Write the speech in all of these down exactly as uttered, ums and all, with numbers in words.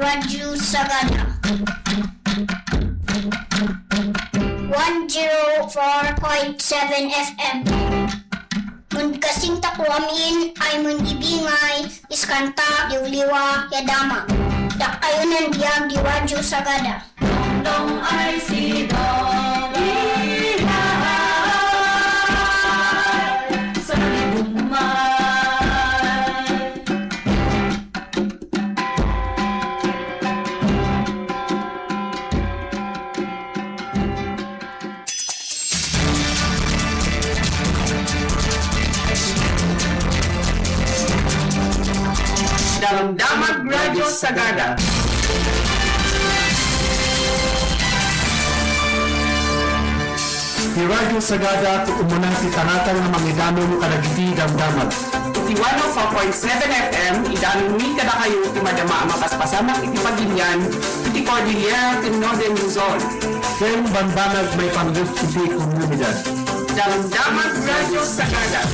Radyo Sagada. One zero four point seven F M. Mun kasing takuamin ay mun ibingay, iskanta, liwliwa, ya damag. Dakayo nan biag di Radyo Sagada. Dongdong ay si Dong Ilahay sa Libugmay. Damdamag Radyo Sagada. Ti Radyo Sagada ti umuna ti tanatan nga mangidamon kadagiti damdamag. Iti one oh four point seven F M, idanonmi kadakayo ti madama a mapaspasamak iti pagilian iti Cordillera ken Northern Luzon. Ken bambanag maipanggep iti komunidad. Damdamag Radyo Sagada.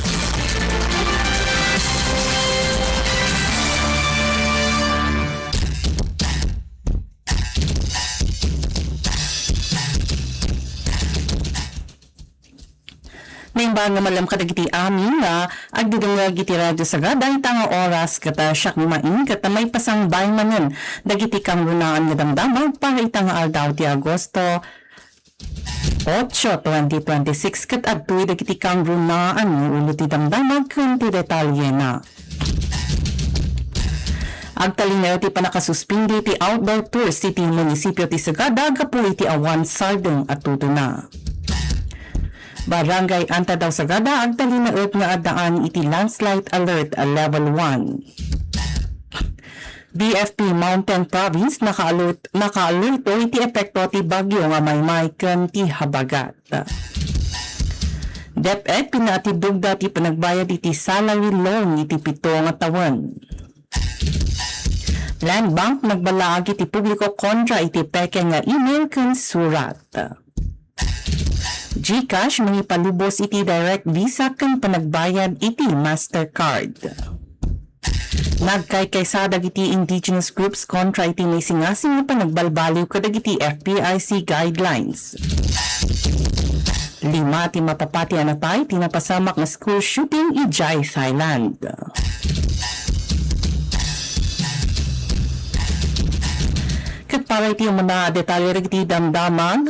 Naimbag nga malem kadagiti amin nga agdudungag iti Radyo Sagada ita nga oras ket, ah, siak ni Maing ket maipasang bay manen dagiti kangrunaan nga damdamag para ita nga aldaw ti Agosto otso, twenty twenty-six ket adtoy dagiti kangrunaan nga ulo ti damdamag ken ti detalyena. Agtalinaed ti pannakasuspindi ti outdoor tours iti munisipio ti Sagada gapu iti awan sardeng a tutuna. Barangay Antadaw Sagada agtalinaed nga addaan iti landslide alert a level one. D F P Mountain Province nakaalert-, nakaalerto iti epekto ti bagyo nga Maymay ken ti habagat. DepEd pinaatidogda ti panagbayad iti salary loan iti pito nga tawen. Land Bank nagballaag iti publiko kontra iti peke nga email ken surat. GCash mangipalubos iti direct Visa ken panagbayad iti Mastercard. Nagkaykaysa dagiti indigenous groups kontra iti naisingasing nga panagbalbaliw kadagiti F P I C guidelines. Lima ti mapapati a natay ti napasamak nga school shooting idiay Thailand. Ket para iti umuna a detalye dagiti damdamag,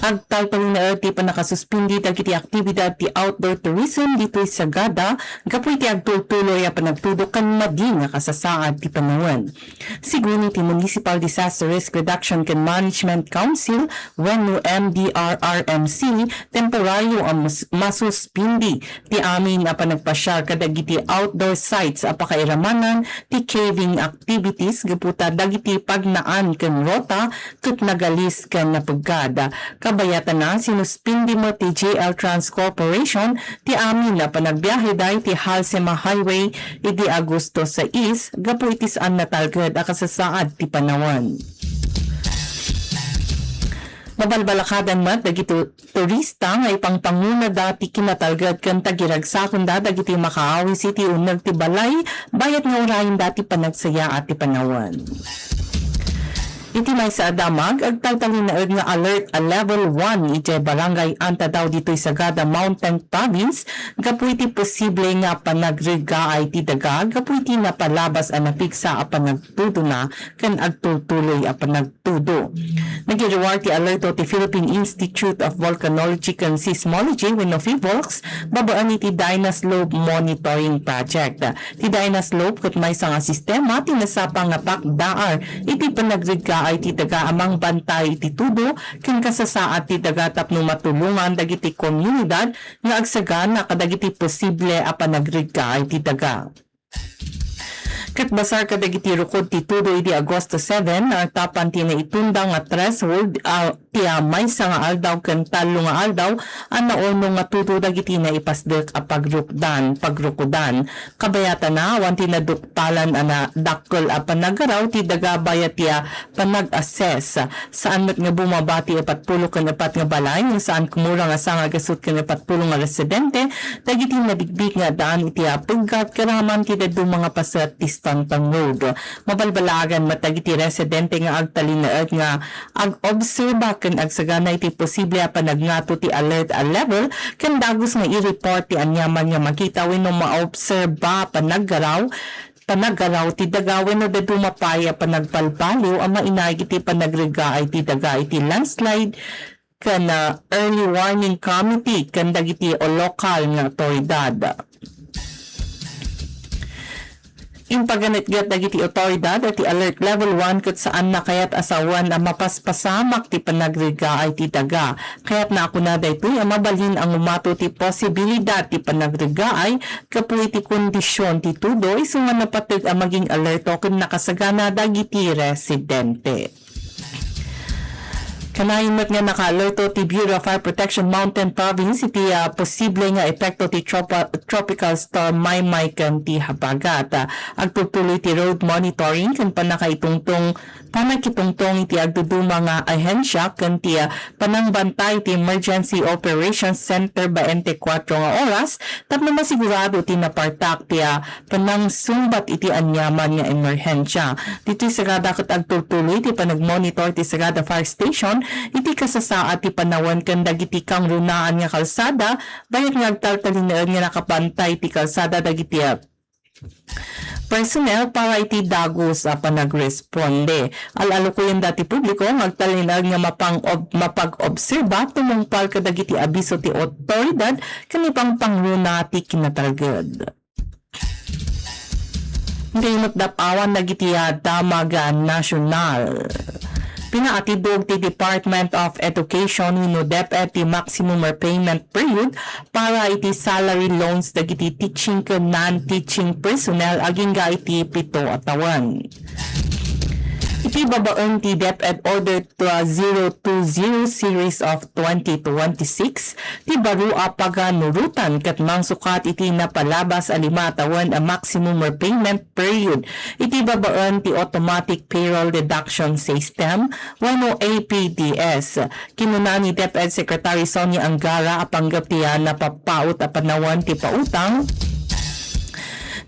agtaltalinaed ti pannakasuspindi dagiti aktibidad ti outdoor tourism ditoy Sagada gapu iti agtultuloy a panagtudok ken madi nga kasasaad ti panawen. Sigun iti Municipal Disaster Risk Reduction ken Management Council wenno M D R R M C, temporario a mus-, masuspindi ti amin a panagpasiar kadagiti outdoor sites a pakairamanan ti caving activities gapu ta dagiti pagnaan ken rota ket nagalis ken napeggad. Kabayatana, sinuspindi met ti J L Trans Corporation ti amin a panagbiaheda iti Halsema Highway idi Agosto sais gapu iti saan natalged a kasasaad ti panawen. Mabalbalakadan met dagiti turista nga ipangpangunada ti kinatalged ken tagiragsakenda dagiti makaawis iti uneg ti balay bayat nga urayenda ti panagsayaat ti panawen. Iti maysa a damag, agtaltalinaed nga alert a level one idiay Barangay Antadao ditoy Sagada Mountain Province gapu iti posible nga panagreggaay ti daga gapu iti napalabas a napigsa a panagtudona ken agtultuloy a panagtudo. Nagiruar ti alerto ti Philippine Institute of Volcanology ken Seismology wenno PHIVOLCS babaen iti Dynaslope Monitoring Project. Ti Dynaslope ket maysa nga sistema ti nasapa nga pakdaar iti panagreggaay ti daga a mangbantay iti tudo ken kasasaad ti daga tapno matulongan dagiti komunidad nga agsagana kadagiti posible a panagreggaay ti daga. Ket basar kadagiti rukod ti tudo idi Agosto seven, naartapan ti naitunda nga threshold, ah, ti, ah, maysa nga aldaw ken tallo nga aldaw a naunong nga tudo dagiti naipasdek a pagrukdan, pagrukodan. Kabayatana, awan ti naduktalan a nadakkel a panaggaraw ti daga bayat ti, ah, panag-assess. Saan met nga bumaba ti uppat pulo ken uppat nga balay, ngem saan kumurang a sanga gasut ken uppat pulo nga residente dagiti nabigbig nga addaan iti, ah, peggat ken aramman ti dadduma nga paset ti Stanton Road. Mabalbalagan met dagiti residente nga agtalinaed nga ag-obserba ken agsagana iti posible a panagngato ti alert a level ken dagus nga i-report ti aniaman nga makita wenno maobserba a panaggaraw, panaggaraw ti daga wenno dadduma pay a panagbalbaliw a mainaig iti panagreggaay ti daga iti landslide ken, ah, early warning committee ken dagiti lokal nga awtoridad. Impaganetget dagiti awtoridad ti alert level one ket saanna kayat a sawen a mapaspasamak ti panagreggaay ti daga. Kayatna a kuna daytoy a mabalin a ngumato ti posibilidad ti panagreggaay gapu iti kondision ti tudo isu nga napateg a maging alerto ken nakasagana dagiti residente. Kanayon met nga nakaalerto ti Bureau of Fire Protection Mountain Province iti, ah, posible nga epekto ti tropa-, Tropical Storm Maymay ken ti habagat. Ah, agtultuloy ti road monitoring ken pannakaitungtong, pannakitungtong iti agduduma nga ahensya ken ti, ah, panangbantay ti Emergency Operations Center twenty-four nga oras tapno masigurado ti napartak ti, ah, panangsungbat iti aniaman nga emerhensia. Ditoy sagada ket agtultuloy ti panagmonitor ti Sagada Fire Station iti kasasaad ti panawen ken dagiti kangrunaan nga kalsada, bayat nga agtaltalinaed nga nakabantay ti kalsada dagiti, ah, personnel para iti dagus a panagresponde. Al-alukuyenda ti publiko nga agtalinaed nga mapang-ob-, mapag-obserba tumungpal kadagiti abiso ti awtoridad ken ipangpangruna ti kinatalged. Daytoy met dap-awan dagiti, ah, damag, ah, nasional. Pinaatidog ti Department of Education wenno DepEd ti maximum repayment period para iti salary loans dagiti teaching ken non-teaching personnel agingga iti pito a tawen. Iti babaen ti DepEd Order to, ah, zero two zero series of twenty twenty-six, ti baro a paganurotan ket mangsukat iti napalabas a lima a tawen a maximum repayment period iti babaen ti automatic payroll deduction system wenno A P D S. Kinuna ni DepEd Secretary Sonia Angara a panggep ti, ah, napapaut a panawen ti pautang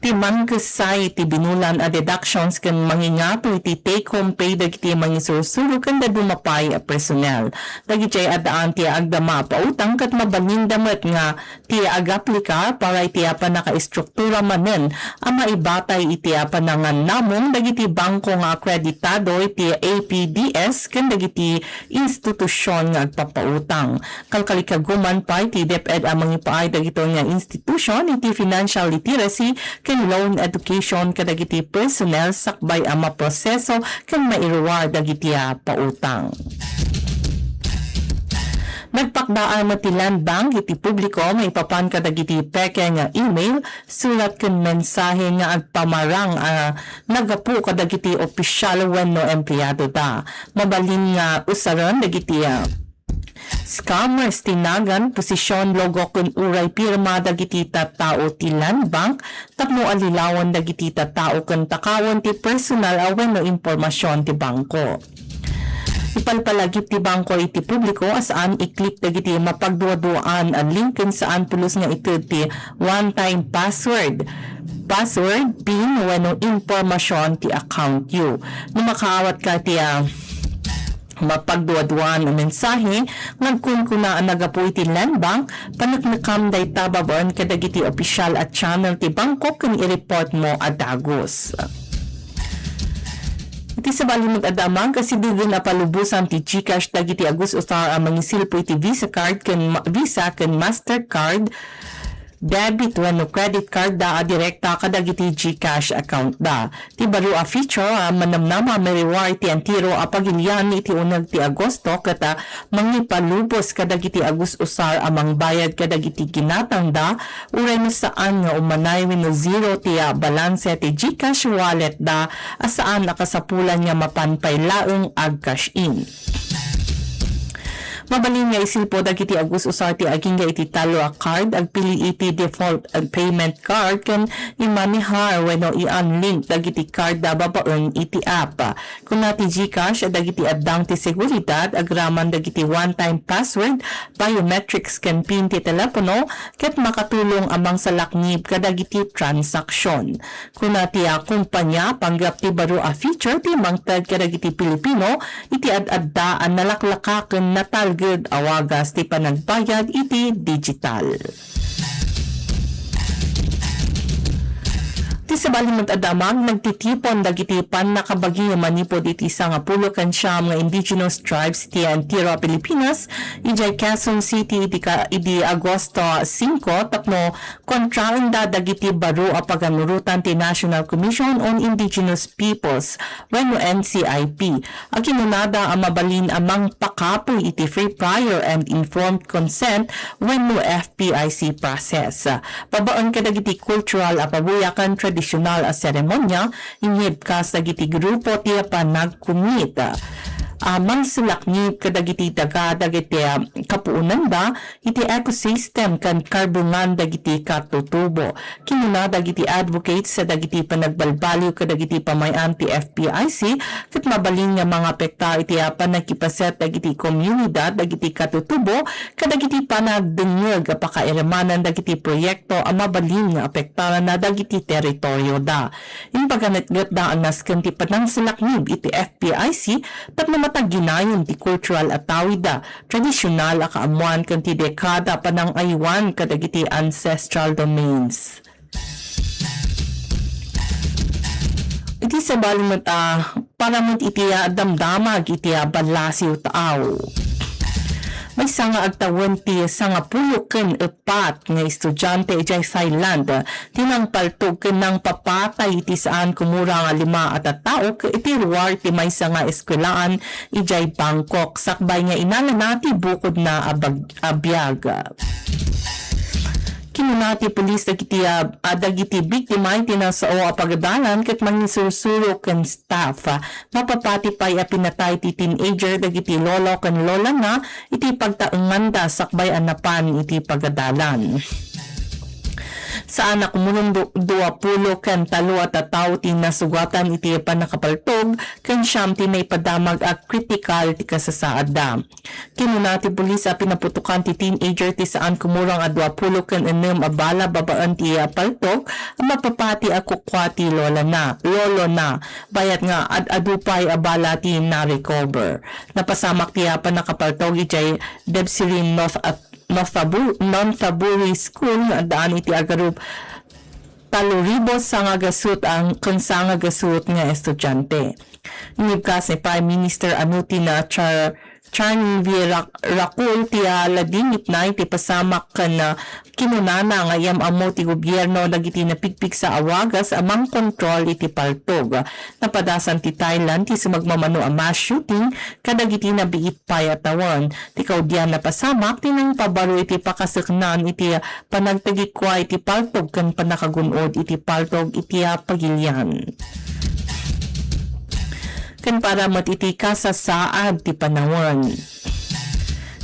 ti mangkessay ti binulan a deductions ken mangingato iti take-home pay dagiti mangisursuro ken dadduma pay a personnel. Dagiti addaan ti agdama a pautang ket mabalinda met nga ti agaplika para iti a pannakaistruktura manen a maibatay iti a panangannamong dagiti bangko nga akreditado iti A P D S ken dagiti institusion nga agpapautang. Kalkalikaguman pay ti DepEd a mangipaay dagitoy nga institusion iti financial literacy ken loan education kadagiti personnel sakbay a maproseso ken mairuar dagiti a pautang. Nagpakdaan met ti Land Bank iti publiko maipapan kadagiti peke nga email, surat ken mensahe nga agpamarang a naggapu kadagiti opisyal wenno empleadoda. Mabalin nga usaren dagiti, ah, scammers ti nagan, posisyon, logo ken uray pirma dagiti tattao ti Land Bank tapno allilawen dagiti tattao ken takawen ti personal a wenno impormasion ti bangko. Ipalpalagip ti bangko iti publiko a saan i-click dagiti mapagduaduaan a link ken saan pulos nga ited ti one-time password, password, pin, wenno impormasion ti account yo. No makaawat ka ti, ah, mapagduaduaan a mensahe nga agkunkuna a naggapu iti land bank, paneknekam dayta babaen kadagiti opisial a channel ti bangko ken i-report mo a dagus. Iti sabali met a damag, kasidegen a palubosan ti GCash dagiti agus-usar a mangisilpo iti Visa card ken ma-, Visa ken Mastercard debit wenno credit card da a direkta kadagiti GCash account da. Ti baro a feature a manamnama a ma-reward ti entero a pagilian iti uneg ti Agosto ket, ah, mangipalubos kadagiti agus-usar a mangbayad kadagiti ginatangda uray no saan nga umanay wenno zero ti, ah, balanse ti GCash wallet da a saan a kasapulan nga mapan pay laeng ag-cash in. Mabalin nga isilpo dagiti agus-usar ti agingga iti tallo a card, agpili iti default payment card ken i-money har wenno i-unlink dagiti card da babaen iti app. Kuna ti GCash, dagiti addang ti seguridad agraman dagiti one-time password, biometrics ken pin ti telepono ket makatulong a mangsalaknib kadagiti transaksyon. Kuna ti, ah, kumpanya, panggep ti baro a feature ti mangted kadagiti Pilipino iti ad-adda a nalaklaka ken natalged a wagas ti panagbayad iti digital. Ti sabali met a damag, nagtitipon dagiti pannakabagi nga manipud iti sangapulo ken siam nga indigenous tribes iti entero a Pilipinas idiay Quezon City idi ka-, idi Agosto singko tapno kontraenda dagiti baro a paganurotan ti National Commission on Indigenous Peoples wenno N C I P a kinunada a mabalin a mangpakapuy iti free, prior, and informed consent wenno F P I C process. Babaen kadagiti kultural a pabuyaken, tradisyonal a seremonia, inggibkas dagiti grupo ti panagkumit a mangsalaknib kadagiti daga dagiti, ah, kapuonanda iti ecosystem ken karbongan dagiti katutubo. Kinuna dagiti advocates a dagiti panagbalbaliw kadagiti pamay-an ti F P I C ket mabalin nga mangapektar iti, ah, pannakipaset dagiti komunidad dagiti katutubo kadagiti panagdengngeg a pakairamanan dagiti proyekto a mabalin nga apektarana dagiti teritorioda. Impaganetgetda a nasken ti panangsalaknib iti F P I C tapno mataginayon ti kultural a tawidda, tradisyonal a kaammuan ken ti dekada a panangaywan kadagiti ancestral domains. Iti sabali met a, para met iti, ah, damdamag iti, ah, ballasiw taaw. Maysa nga agtawen ti sangapulo ken eppat nga estudiante idiay Thailand ti nangpaltog ken nangpapatay iti saan kumura nga lima a tattao iti ruar ti maysa nga eskuelaan idiay Bangkok sakbay nga inalana ti bukodna a bag-, a biag. Kinuna ti pulis dagiti, ah, ah, dagiti biktima iti nasao a pagadalan ket mangisursuro ken staff. Mapapati pay a pinatay ti teenager dagiti lolo ken lolana iti pagtaenganda sakbay a napan iti pagadalan. Saan a kumurong du-, duapulo ken tallo a tattao ti nasugatan iti pannakapaltog ken siam ti naipadamag a kritikal ti kasasaadda. Kinuna ti pulis a pinaputokan ti teenager ti saan kumurang a duapulo ken ennem a bala babaen ti, ah, paltog a mapapati a kukua ti lolana, lolona, bayat nga ad-adu pay a bala ti na-recover. Napasamak ti, ah, pannakapaltog idiay Debsirin North at North Tabu-, North Taburi School nga addaan iti agarup tallo ribu sangagasut ang ken sangagasut nga estudiante. Inibkas ni Prime Minister Anutin Char-, Charnvirakul ti, ah, ladingitna iti pasamak ken, ah, kinunana nga iyam-ammo ti gobierno dagiti napigpigsa a wagas a mangkontrol iti paltog. Napadasan ti Thailand ti sumagmamano a mass shooting kadagiti nabiit pay a tawen. Ti kaudian napasamak ti nangpabaro iti pakaseknan iti panagtagikua iti paltog ken pannakagun-od iti paltog iti, ah, pagilian. Ken para met iti kasasaad ti panawen.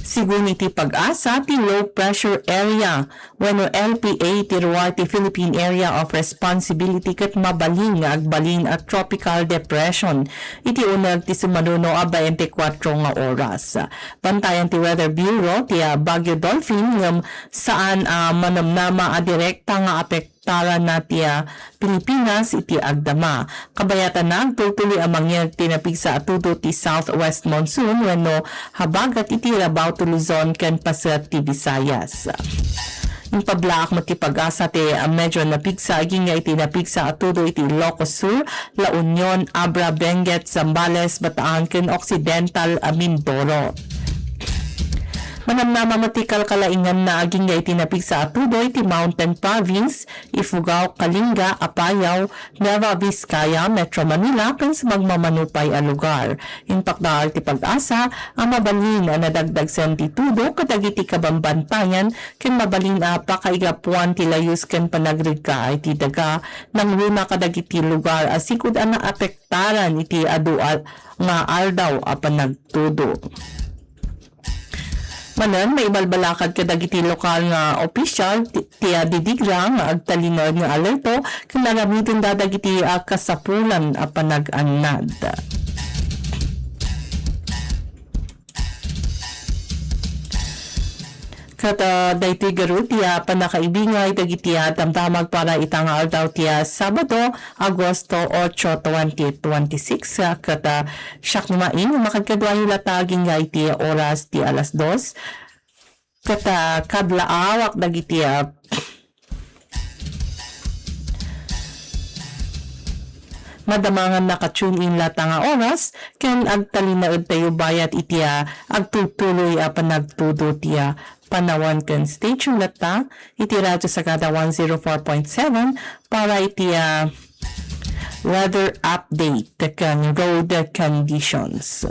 Sigun iti PAGASA, ti low pressure area wenno L P A ti ruar ti Philippine Area of Responsibility ket mabalin nga agbalin a tropical depression iti uneg ti sumaruno a twenty-four nga oras. Bantayan ti Weather Bureau ti, ah, Baguio Dolphin ngem saan a manamnama a direkta nga apek-, Tara na ti, ah, Pilipinas iti agdama. Kabayatanna, agtultuloy a mangyeg ti napigsa a tudo ti southwest monsoon wenno habagat iti Rabaw to Luzon ken paset ti Visayas. Impablaak met ti PAGASA ti, ah, medyo napigsa agingga iti napigsa a tudo iti Ilocos Sur, La Union, Abra, Benguet, Zambales, Bataan ken Occidental, ah, Mindoro. Manamnama met ti kalkalainganna agingga iti napigsa a tudo iti Mountain Province, Ifugao, Kalinga, Apayao, Nueva Vizcaya, Metro Manila, ken sa magmamano pay a lugar. Impakdaar ti PAGASA a mabalin a nadagdagsen ti tudo kadagiti kabambantayan ken mabalin a pakaigapuan ti layus ken panagregga iti daga nangruna kadagiti lugar a sigud a naapektaran iti adu a, nga aldaw a panagtudo. Manen, maibalbalakad kadagiti lokal nga opisyal ti, ti, ah, DIDGRA nga agtalinaed nga alerto ken aramidenda dagiti, ah, kasapulan a panag-annad. Ket, ah, daytoy garud ti, ah, pannakaibingay dagiti, ah, damdamag para ita nga aldaw ti, ah, Sabado, Agosto ocho, twenty twenty-six, ah, ket, ah, siak ni Maing, makadkaduayo latta agingga iti oras ti alas dos. Ket, ah, kablaawak dagiti, ah, madamangan naka-tune in latta nga oras, ken agtalinaedtayo bayat iti, ah, agtultuloy a panagtudo ti, ah, panawen ken stay tuned latta iti Radyo Sagada one zero four point seven para iti, ah, weather update ken road conditions.